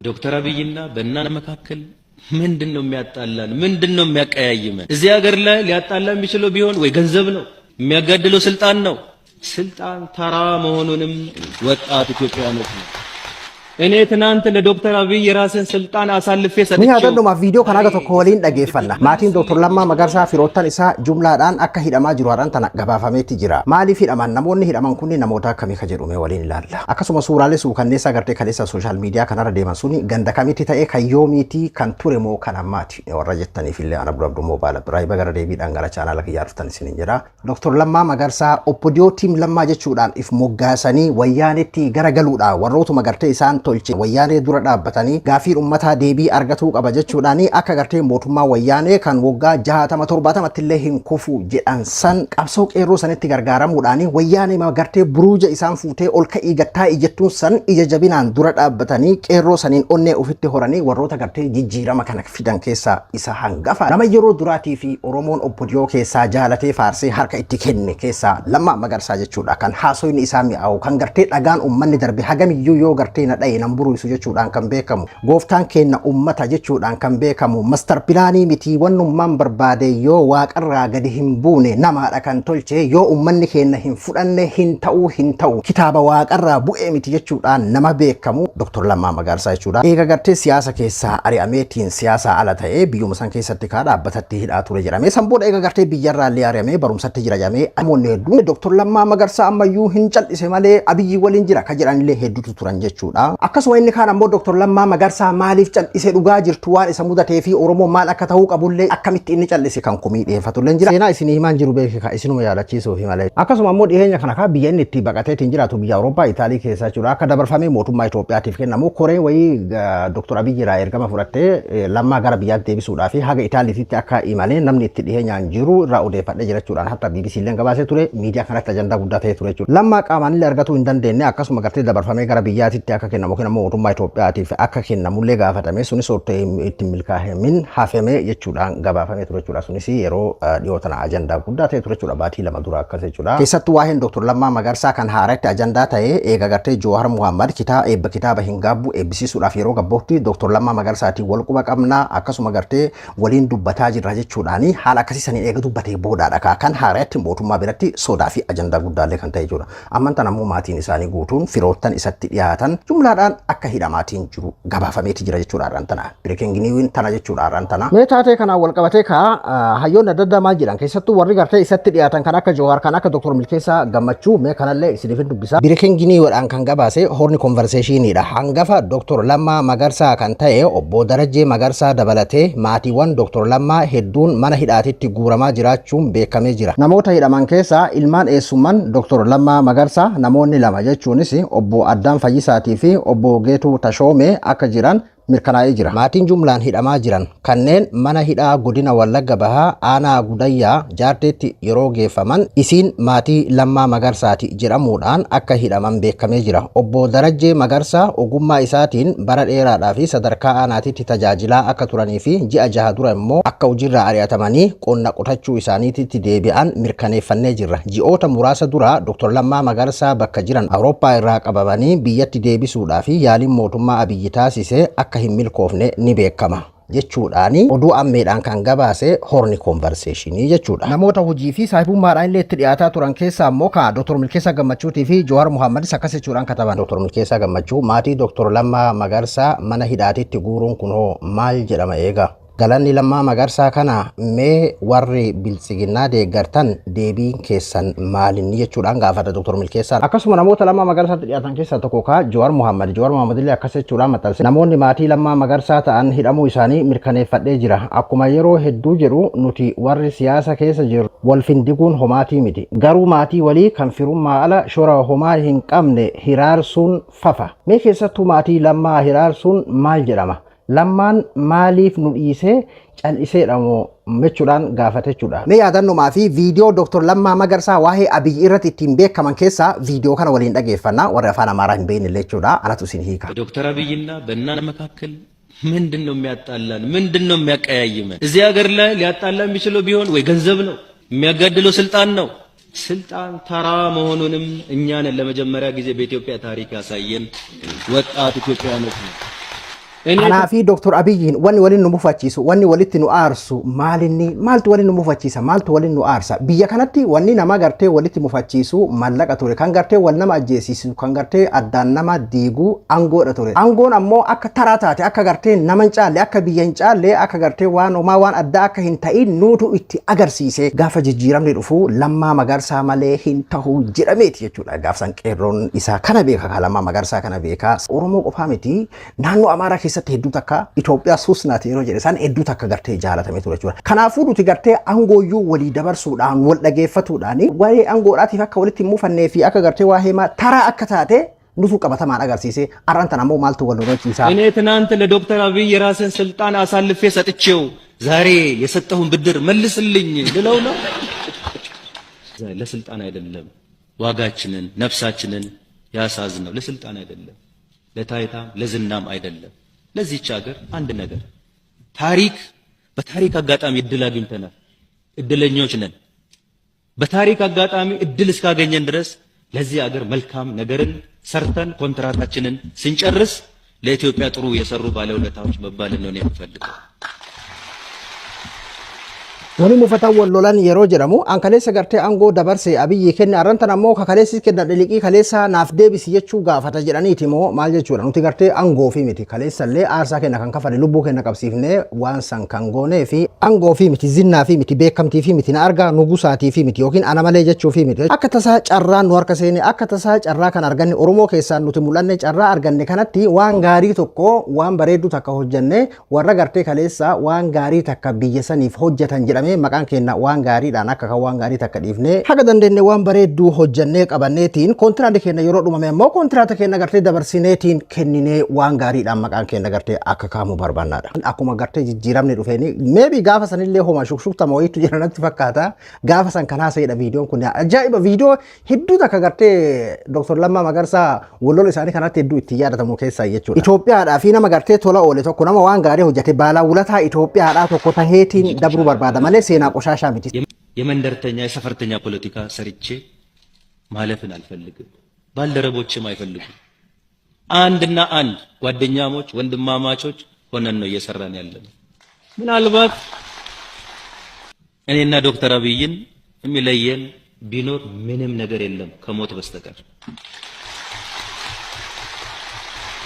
ዶክተር አብይና በእናንተ መካከል ምንድን ነው የሚያጣላን? ምንድን ነው የሚያቀያይመን? እዚህ ሀገር ላይ ሊያጣላ የሚችለው ቢሆን ወይ ገንዘብ ነው፣ የሚያጋድለው ስልጣን ነው። ስልጣን ተራ መሆኑንም ወጣት ኢትዮጵያኖች ነው። እኔ ትናንት ለዶክተር አብይ የራስን ስልጣን አሳልፌ Ni ሰጥቼው yaadannuma viidiyoo kana haga tokko waliin dhageeffanna. Maatiin Dr. Lammaa Magarsaa firoottan isaa jumlaadhaan akka hidhamaa jiru har'aan tana gabaafameetti jira. Maaliif hidhaman? Namoonni hidhaman kunniin namoota akkamii ka jedhume waliin ilaalla. Akkasuma suuraalee suukanneessaa gartee kaleessa social media kanarra deeman suni ganda kamitti ta'e, kan yoomiiti, kan ture moo kan ammaati warra jettaniif illee, ana dura abduu moobaala biraa gara deebiidhaan gara chaanaala kiyyaa dhuftan isiniin jedha. Dr. Lammaa Magarsaa OPDO Team Lammaa jechuudhaan if moggaasanii Wayyaanetti gara galuudhaan warrootuma gartee isaan tolche Wayyaanee dura dhaabbatanii gaafiin uummataa deebii argatuu qaba jechuudhaan akka gartee mootummaa Wayyaanee kan waggaa 60 70tti illee hin kufu jedhan san qabsoo qeerroo sanitti gargaaramuudhaan Wayyaanee gartee buruuja isaan fuutee ol ka'ii gattaa ijjettuun san ija jabinaan dura dhaabbatanii qeerroo saniin onnee ofitti horanii warroota gartee jijjiirama kana fidan keessaa isa hangafa. Nama yeroo duraatii fi Oromoon OPDO keessaa jaalatee faarsee harka itti kenne keessaa Lammaa Magarsaa jechuudha. Kan haasoyni isaa mi'aawu, kan gartee dhagaan uummanni darbe hagamiyyuu yoo gartee na dha'e nan buruisu jechuudhaan kan beekamu. Gooftaan kenna ummata jechuudhaan kan beekamu. Master planii miti wannummaan barbaade yoo waaqarraa gadi hin buune, namaadha kan tolche, yoo ummanni keenya hin fudhanne hin ta'uu hin ta'u, kitaaba waaqarraa bu'ee miti jechuudhaan nama beekamu Dr. Lammaa Magarsaa jechuudha. Eega gartee siyaasa keessaa ari'ameetiin siyaasa ala ta'ee biyyuma san keessatti kaa dhaabbatatti hidhaa ture jedhamee, san booda eega gartee biyyarraa illee ari'amee barumsatti jira jedhamee, namoonni hedduun Dr. Lammaa Magarsaa ammayyuu hin cal'ise malee Abiyyi waliin jira ka jedhanillee hedduutu turan jechuudha. Akkasuma inni kaan ammoo Dr. Lammaa Magarsaa maaliif cal'ise, dhugaa jirtu waan isa mudatee fi Oromoo maal akka ta'uu qabullee akkamitti inni cal'ise kan komii dhiyeeffatullee jira. Seenaa isinii himaan jiru beekika, isinuma yaadachiisuufi malee. Akkasuma ammoo dhiyeenya kana kaa biyya inni itti baqateetiin jiraatu, biyya Awurooppaa Itaalii keessa jechuudha. Akka dabarfamee mootummaa Itoophiyaatiif kennamu koreen wayii Dr. Abiyyi irraa ergama fudhattee Lammaa gara biyyaatti deebisuudhaa fi haga Itaaliitti akka imalee namni itti dhiyeenyaan jiru irraa odeeffadhee jirachuudhaan hatta BBC illee gabaasee ture, miidiyaa kanatti ajandaa guddaa ta'ee ture jechuudha. Lammaa qaamaan illee argatuu hin dandeenye, akkasuma gartee dabarfamee gara biyyaatitti akka kennamu yookiin ammoo mootummaa Itoophiyaatiif akka kennamullee gaafatame, sunis itti milkaa'emin hafame jechuudhaan gabaafamee ture jechuudha. Sunis yeroo dhiyoo tana ajandaa guddaa ta'e ture jechuudha, baatii 2 dura akkas jechuudha. Keessattuu waa'een Dr. Lammaa Magarsaa kan haaratti ajandaa ta'e eega gartee Jowaar Muhammad kitaaba eebba kitaaba hin gaabbu eebbisiisuudhaaf yeroo gabbootti Dr. Lammaa Magarsaatiin wal quba qabna, akkasuma gartee waliin dubbataa jirra jechuudhaani haala akkasii saniin eega dubbatee boodaadha kan haaratti mootummaa biratti sodaa fi ajandaa guddaallee kan ta'e jechuudha. Amman tan ammoo maatiin isaanii guutuun, firoottan isatti dhiyaatan jumlaadhaan akka hidhamaatiin jiru gabaafameeti jira jechuudha har'aan tana. Breaking news tana jechuudha har'aan tana. Mee taatee kanaan wal qabatee kaa hayyoonni adda addaa maal jedhan, keessattuu warri gartee isatti dhiyaatan kan akka Jowaar, kan akka Dr. Milkeessaa Gammachuu, mee kanallee isiniif dubbisa. Breaking newsdhaan kan gabaase Horn Conversationiidha. Hangafa Dr. Lammaa Magarsaa kan ta'e obbo Darajjee Magarsaa dabalatee maatiiwwan Dr. Lammaa hedduun mana hidhaatitti guuramaa jiraachuun beekamee jira. Namoota hidhaman keessaa ilmaan eessumman Dr. Lammaa Magarsaa namoonni lama, jechuunis obbo Addaan Fayyisaatii fi obbo Geetuu Tashoomee akka jiran mirkanaa'ee jira. Maatiin jumlaan hidhamaa jiran kanneen mana hidhaa godina Wallagga Bahaa aanaa Gudayyaa Jaarteetti yeroo geeffaman isiin maatii Lammaa Magarsaati jedhamuudhaan akka hidhaman beekamee jira. Obbo Darajjee Magarsaa ogummaa isaatiin bara dheeraadhaa fi sadarkaa aanaatitti tajaajilaa akka turanii fi ji'a 6 dura immoo akka hojiirraa ari'atamanii qonna qotachuu isaaniititti deebi'an mirkaneeffannee jirra. Ji'oota muraasa dura Dr. Lammaa Magarsaa bakka jiran Awurooppaa irraa qabamanii biyyatti deebisuudhaa fi yaaliin mootummaa Abiyyi taasise akka hin milkoofne ni beekama jechuudhaani oduu ammeedhaan kan gabaase Horn Conversationii jechuudha. Namoota hojii fi saahibummaadhaan illee itti dhiyaataa turan keessaa immoo ka Dr. Milkeessaa Gammachuutii fi Jowaar Muhammadis akkas jechuudhaan kataban. Dr. Milkeessaa Gammachuu maatii Dr. Lammaa Magarsaa mana hidhaatitti guuruun kunoo maal jedhama eega? Galanni Lammaa Magarsaa kana, mee warri Biltsiginnaa deeggartan deebiin keessan maalinni jechuudhaan gaafata Dr. Milkeessaan. Akkasuma namoota Lammaa Magarsaatti dhiyaatan keessaa tokko ka Jowaar Muhammad. Jowaar Muhammad illee akkas jechuudhaan maxxanse. Namoonni maatii Lammaa Magarsaa ta'an hidhamuu isaanii mirkaneeffadhee jira. Akkuma yeroo hedduu jedhu, nuti warri siyaasa keessa jirru wal findiguun homaatii miti. Garuu maatii walii kan firummaa ala shora homaa hin qabne hiraarsuun fafa. Mee keessattuu maatii Lammaa hiraarsuun maal jedhama? Lammaan maaliif nu dhiisee cal'iseedha moo jechuudhaan gaafate jechuudha. Mee yaadannumaa fi viidiyoo Dr. Lammaa Magarsaa waa'ee Abiyyi irratti ittiin beekaman keessaa viidiyoo kana waliin dhageeffanna, warri afaan Amaaraa hin beekne illee jechuudha. Anatu isin hiika. በዶክተር አብይና በእናንተ መካከል ምንድን ነው የሚያጣላን? ምንድን ነው የሚያቀያይመን? እዚህ ሀገር ላይ ሊያጣላ የሚችለው ቢሆን ወይ ገንዘብ ነው፣ የሚያጋድለው ስልጣን ነው። ስልጣን ተራ መሆኑንም እኛን ለመጀመሪያ ጊዜ በኢትዮጵያ ታሪክ ያሳየን ወጣት ኢትዮጵያኖች ነው። እኔ Anaa fi Dr. Abiyyiin wanni waliin nu mufachiisu, wanni walitti nu aarsu maalinni? Maaltu waliin nu mufachiisa? Maaltu waliin nu aarsa? Biyya kanatti wanni nama gartee walitti mufachiisu mallaqa ture. Kan gartee wal nama ajjeesisu, kan gartee addaan nama diigu aangoodha ture. Aangoon ammoo akka taraa taate, akka gartee nama hin caalle, akka biyya hin caalle, akka gartee waan homaa waan addaa akka hin ta'in nuutu itti agarsiise. Gaafa jijjiiramni dhufu Lammaa Magarsaa malee hin tahu jedhameeti jechuudha. Gaaf san qeerroon isaa kana beeka, ka Lammaa Magarsaa kana beeka. Oromoo qofaa miti, naannoo Amaaraa keessatti hedduu takka Itoophiyaa suusnaati yeroo jedhe isaan hedduu takka gartee jaalatame ture jechuudha. Kanaafuu nuti gartee aangooyyuu walii dabarsuudhaan, wal dhageeffatuudhaan, waa'ee aangoodhaatiif akka walitti hin mufannee fi akka gartee waa'ee taraa akka taate nutu qabatamaan agarsiise. Har'aan tan ammoo maaltu wal lolachiisa? እኔ ትናንት ለዶክተር አብይ የራስን ስልጣን አሳልፌ ሰጥቼው ዛሬ የሰጠውን ብድር መልስልኝ ልለው ነው። ለስልጣን አይደለም ዋጋችንን ነፍሳችንን ያሳዝነው። ለስልጣን አይደለም፣ ለታይታም ለዝናም አይደለም። ለዚህች ሀገር አንድ ነገር ታሪክ በታሪክ አጋጣሚ እድል አግኝተናል። እድለኞች ነን። በታሪክ አጋጣሚ እድል እስካገኘን ድረስ ለዚህ ሀገር መልካም ነገርን ሰርተን ኮንትራታችንን ስንጨርስ ለኢትዮጵያ ጥሩ የሰሩ ባለውለታዎች መባልን ነው የምፈልገው። Wani mufatan wal lolan yeroo jedhamu, an kaleessa gartee aangoo dabarse Abiyyi kenne, arrantan ammoo ka kaleessi kenna dhiliqii kaleessa naaf deebisi jechuu gaafata jedhaniiti moo maal jechuudha? Nuti gartee aangoo fi miti, kaleessallee aarsaa kenna kan kafale, lubbuu kenna qabsiifnee waan san kan goonee fi aangoo fi miti, zinnaa fi miti, beekamtii fi miti, na argaa nugusaatii fi miti, yookiin ana malee jechuu fi miti. Akka tasaa carraan nu harka seene, akka tasaa carraa kan arganne, Oromoo keessaan nuti mul'anne, carraa arganne kanatti waan gaarii tokko, waan bareedduu takka hojjenne, warra gartee kaleessa waan gaarii takka biyya saniif hojjetan jedhamee maqaan keenya waan gaariidhaan akka kan waan gaarii takka dhiifnee, haga dandeenye waan bareedduu hojjennee qabanneetiin, kontiraanni keenya yeroo dhumame immoo kontiraata keenya gartee dabarsineetiin kenninee, waan gaariidhaan maqaan keenya gartee akka kaamu barbaannaadha. Akkuma gartee jijjiiramni dhufeeni maybe gaafa sanillee homa shukshuktama wayiitu jira natti fakkaata. Gaafa san kan haasa'edha. Viidiyoon kun ajaa'iba, viidiyoo hedduu takka gartee Dr. Lammaa Magarsaa walola isaanii kanatti hedduu itti yaadatamu keessaa jechuudha. Itoophiyaadhaa fi nama gartee tola oole tokko, nama waan gaarii hojjete, baalaa wulataa Itoophiyaadhaa tokko taheetiin dabruu barbaada malee seenaa qoshaashaa miti. የመንደርተኛ የሰፈርተኛ ፖለቲካ ሰርቼ ማለፍን አልፈልግም። ባልደረቦችም አይፈልጉም። አንድና አንድ ጓደኛሞች ወንድማማቾች ሆነን ነው እየሰራን ያለነው። ምናልባት እኔና ዶክተር አብይን የሚለየን ቢኖር ምንም ነገር የለም ከሞት በስተቀር።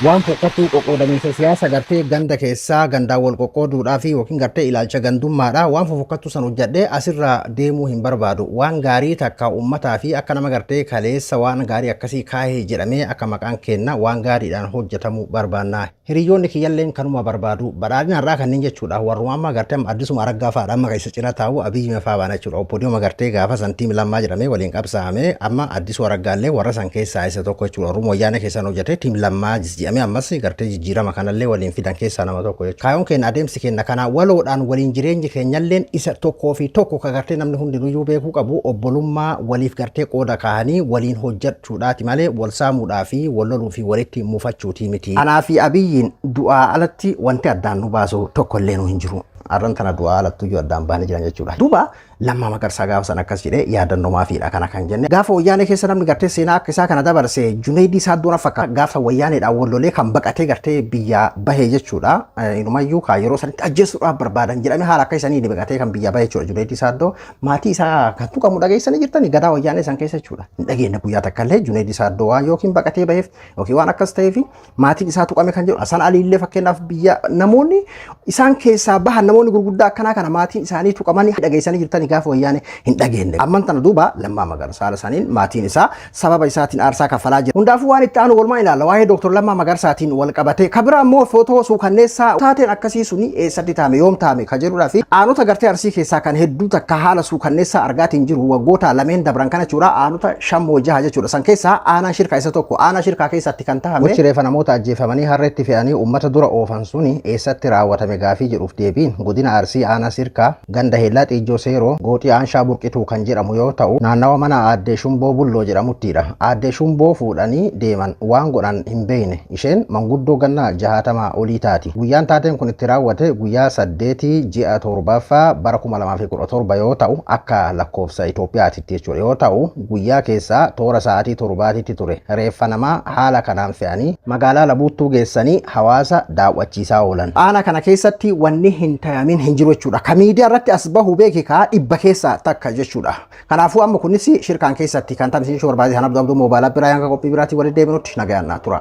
Waan fokkattuu qoqqoodamiinsa siyaasa gartee ganda keessaa gandaan wal qoqqooduudhaa fi yookiin gartee ilaalcha gandummaadha, waan fofokkattuu san hojjedhee asirraa deemuu hin barbaadu. Waan gaarii takka uummataa fi akka nama gartee kaleessa waan gaarii akkasii kaahee jedhamee akka maqaan kenna waan gaariidhaan hojjetamuu barbaanna. Hiriyoonni kiyyalleen kanuma barbaadu. Badhaadhina irraa kanneen jechuudha. Warruma amma gartee Addisuma Araggaa fa'aadha amma keessa cina taa'u, Abiyyi fa'aa baana jechuudha. Obbo Diyoo gartee gaafa santiim Lammaa jedhamee waliin qabsaa'ame, amma Addisuu Araggaallee warra san keessaa isa tokko jechuudha. Warruma Wayyaanee keessaan hojjete team Lammaa jedhamee ammas gartee jijjiirama kanallee waliin fidan keessaa nama tokko jechuudha. Kaayoon keenya, adeemsi keenya kana waloodhaan waliin jireenyi keenyalleen isa tokkoo fi tokko ka gartee namni hundinuyyuu beekuu qabu, obbolummaa waliif gartee qooda kaahanii waliin hojjechuudhaati malee wal saamuudhaa fi wal loluu fi walitti mufachuutii miti. Anaa fi Abiyyiin du'aa alatti wanti addaan nu baasu tokko illee nu hin jiru. Arran tana du'aa alattuyyuu addaan baanee jiran jechuudha. Duuba Lammaa Magarsaa gaafa san akkas jedhee yaadannoo maafiidha kana kan jenne. Gaafa Wayyaanee keessa namni gartee seenaa akka isaa kana dabarse Juneedii Saaddoon fakkaata. Gaafa Wayyaaneedhaan wal lolee kan baqatee gartee biyya bahee jechuudha. Inumayyuu kaa yeroo sanitti ajjeesuudhaaf barbaadan jedhamee haala akka isanii baqatee kan biyya bahee jechuudha. Juneedii Saaddoo maatii isaa kan tuqamu dhageessanii jirtanii gadaa Wayyaanee san keessa jechuudha. Hin dhageenye guyyaa takka illee Juneedii Saaddoo waan yookiin baqatee baheef yookiin waan akkas ta'eef maatiin isaa tuqame kan jedhu. Hasan Aliillee fakkeenyaaf biyya namoonni isaan keessaa bahan, namoonni gurguddaa akkanaa kana maatiin isaanii tuqamanii dhageessanii jirtanii gaafa Wayyaane? Hin dhageenye. Amman tana duuba Lammaa Magarsaa haala saniin maatiin isaa sababa isaatiin aarsaa kaffalaa jira. Hundaafuu waan itti aanu walumaa ilaalla, waa'ee Dr. Lammaa Magarsaatiin wal qabate. Kabira ammoo footoo suukanneessaa taateen akkasii suni eessatti taame, yoom taame ka jedhudhaa fi aanota gartee Arsii keessaa kan hedduu takka haala suukanneessaa argaatiin jiru waggoota lameen dabran kana jechuudha, aanota shammoo jaha jechuudha. San keessaa aanaan Shirkaa isa tokko. Aanaa Shirkaa keessatti kan tahame gochi reefa namoota ajjeefamanii harreetti fe'anii uummata dura oofan suni eessatti raawwatame gaafii jedhuuf deebiin godina Arsii aanaa Sirkaa ganda Heellaa Xiijjoo Seeroo. Gooxii Aanshaa Burqituu kan jedhamu yoo ta'u, naannawa mana Aaddee Shumboo Bulloo jedhamuttidha. Aaddee Shumboo fuudhanii deeman, waan godhan hin beekne. Isheen manguddoo gannaa 60 olii taati. Guyyaan taateen kun itti raawwate guyyaa 8 ji'a 7ffaa bara 2017 yoo ta'u, akka lakkoofsa Itoophiyaatitti jechuudha yoo ta'u, guyyaa keessaa toora sa'aatii 7titti ture. Reeffa namaa haala kanaan fe'anii magaalaa Labuuttuu geessanii hawaasa daawwachiisaa oolan. Aanaa kana keessatti wanni hin tayamin hin jiru jechuudha. Ka miidiyaa irratti as bahu beeki kaa 100 keessaa takka jechuudha. Kanaafuu amma kunis shirkaan keessatti kan ta'an isin barbaade. Kan abduu abduu moobaayilaa biraa hanga qophii biraatiin walitti deebinutti nagayaan naa tura.